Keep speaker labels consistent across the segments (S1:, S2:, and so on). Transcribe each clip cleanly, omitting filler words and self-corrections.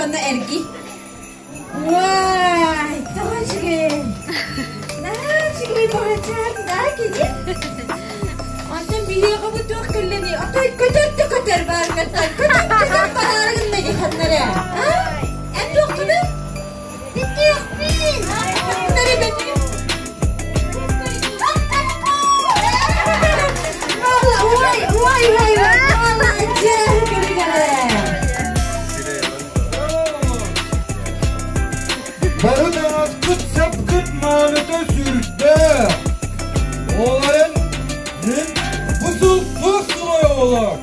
S1: Чонно эрги. Уай, тоҕо үчүгэй. Наһаа үчүгэй баҕачаан да кини. Онтон биһиэхэ бу туох кэллэний? Отой көтөр да көтөр бааргаттан. Көтөр көтөр бараарыгын да диханнара. А? Эн туоххунуй?
S2: Бүтүөхпүн.
S1: Бары бэтим. Ой, ой, ой, ой, молодец,
S3: Бары таҥаскыт сапкыт мааныта сүрдээх. Оларын мин бу сыл туох сылай оҕолор?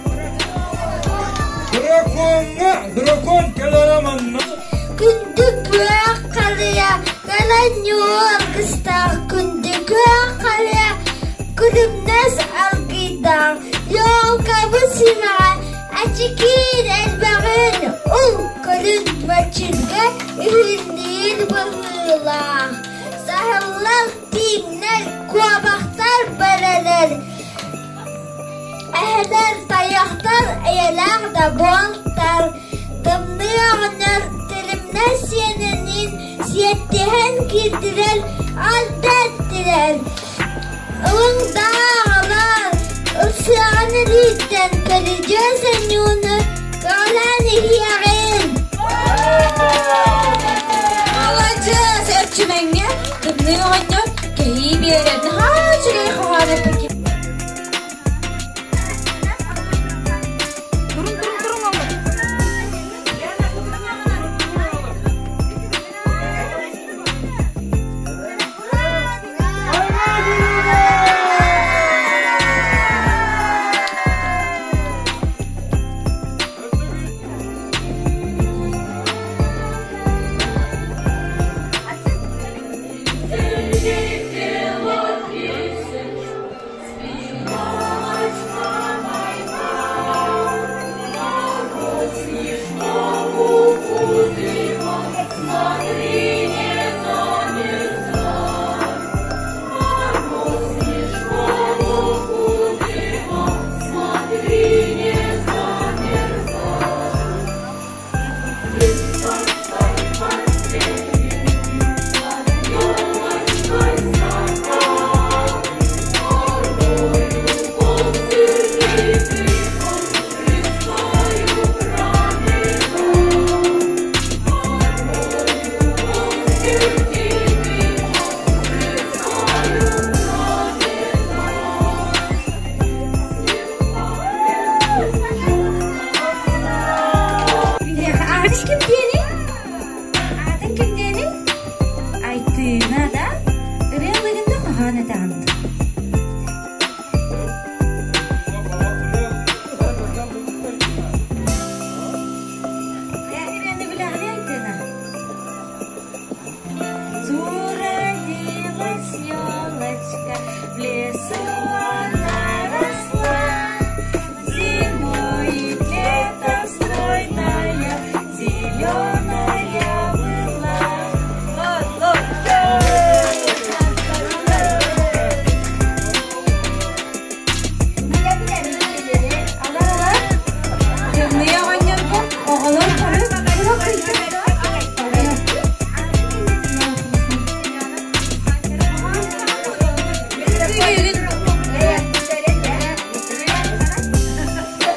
S3: Дракоҥҥа дракон кэлэрэ манна.
S2: Күндү күөх харыйа, кэлэн ньуоргустаах күндү күөх харыйа, күлүмнэс аргыйдаах, елкабыт симэҕэ Ачыкиин элбэҕин ул көрүн бачырга иһиллиир быһыылаах. Саһыллар, тииҥнэр, куобахтар бэрэлэр, эһэлэр, тайахтар, эйэлээх да буолтар. Тымныы оҕонньор тилимнэр сиэниниин сиэттиһэн киирдилэр, альдэттилэр. Ылыҥдааҕылар ылсыаҕын илииттэн көрүдьүөс анньууну көҕүлээн иһиэҕин.
S1: Маладьыас, Эрчимэҥҥэ тымныы оҕонньор кэһии биэрэн наһаа үчүгэй хоһоон эппиккин.
S4: Турун, турун, турун oğlum.
S1: Аадыс ким диэний? Аатын ким диэний? Айтыына да? Ырыа ылыгында хоһоон этэҕин. Ырыаны билэҕин Айтыына? Уродилась елочка, в лесу она росла, зимой и летом стройная, зеленая была. Алар алар, тымныы оҕонньорго оҕолор бары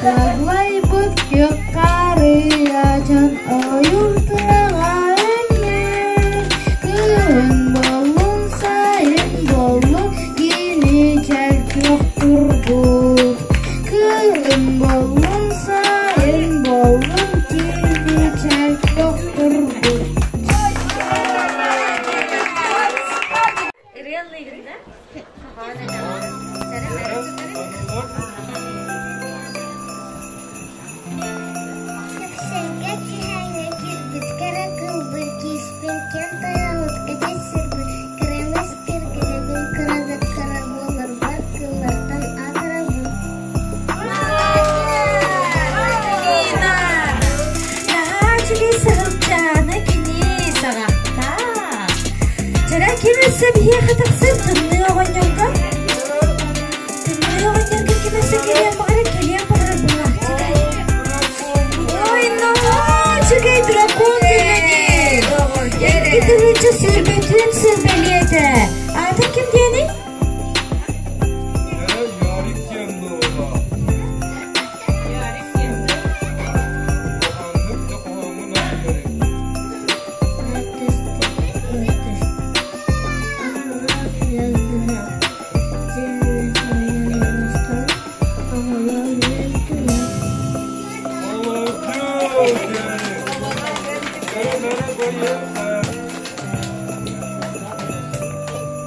S2: Лаглайбыт күөх харыйачан ойуур тыаҕа үүннэр, кыһын буоллун, сайын буоллун, кини чэл күөх турбут. Кыһын буоллун, сайын буоллун, кини чэл күөх турбут. Кэпсэҥҥэ түһээҥҥэ киирбит кэрэ кылбыр кииспин киэн тойоммут кэтит сирбин кэрэмэс кэргэнэбин кыра да кыра буоларбар кыллартан аатырабын.
S1: Нина! Наһаа үчүгэй саһылчаана кини саҕахтаах. Чара ким өссө биһиэхэ тахсар тымныы оҕонньорго? Тымныы оҕонньорго ким өссө кэлиэн баҕарар, кэлиэн баҕарар буолаахчытай. Ой, ну, үчүгэй дракон. 2024 сыл бэлиэтэ. Аатын ким диэний?
S3: Ярик диэн буолла. Ханнык да хоһооҥҥун ааҕарый?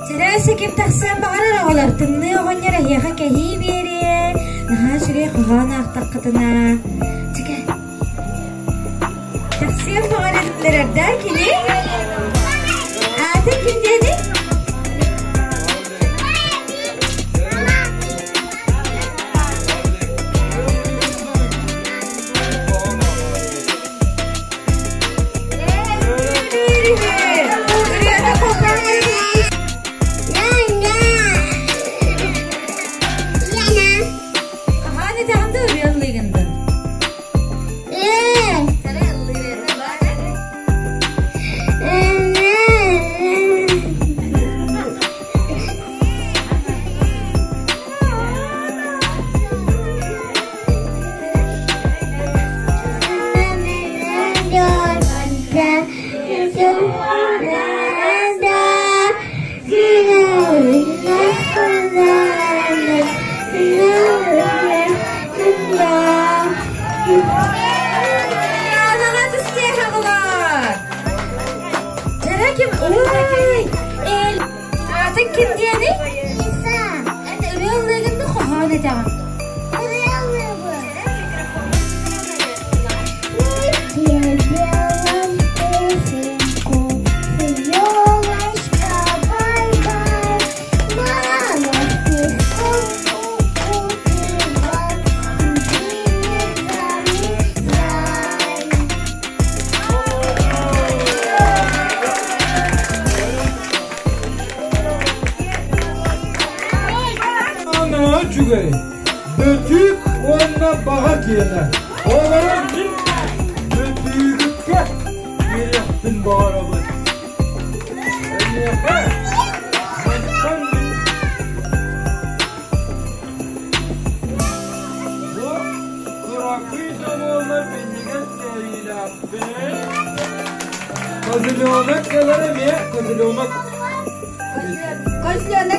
S1: Чэрээсэ ким тахсыан баҕарар оҕолор, тымныы оҕонньор эһиэхэ кэһии биэриэ, наһаа үчүгэй хоһоон аахтаххытына. Чэкэ. Тахсыан баҕарар да кини? Аатын ким диэний? Атын ким диэний? Эн ырыа ыллыыгын да хоһоон этэҕин?
S3: Үчүгэй, бөтүүк уонна баҕа киэнэ. Олорон мин бөтүүгүккэ биэриэхпин баҕарабын. Эйиэхэ мантан мин бу кыракый да минньигэс кэһиилээхпин. Козленок кэлэр эмиэ, козленок.
S1: Козленок.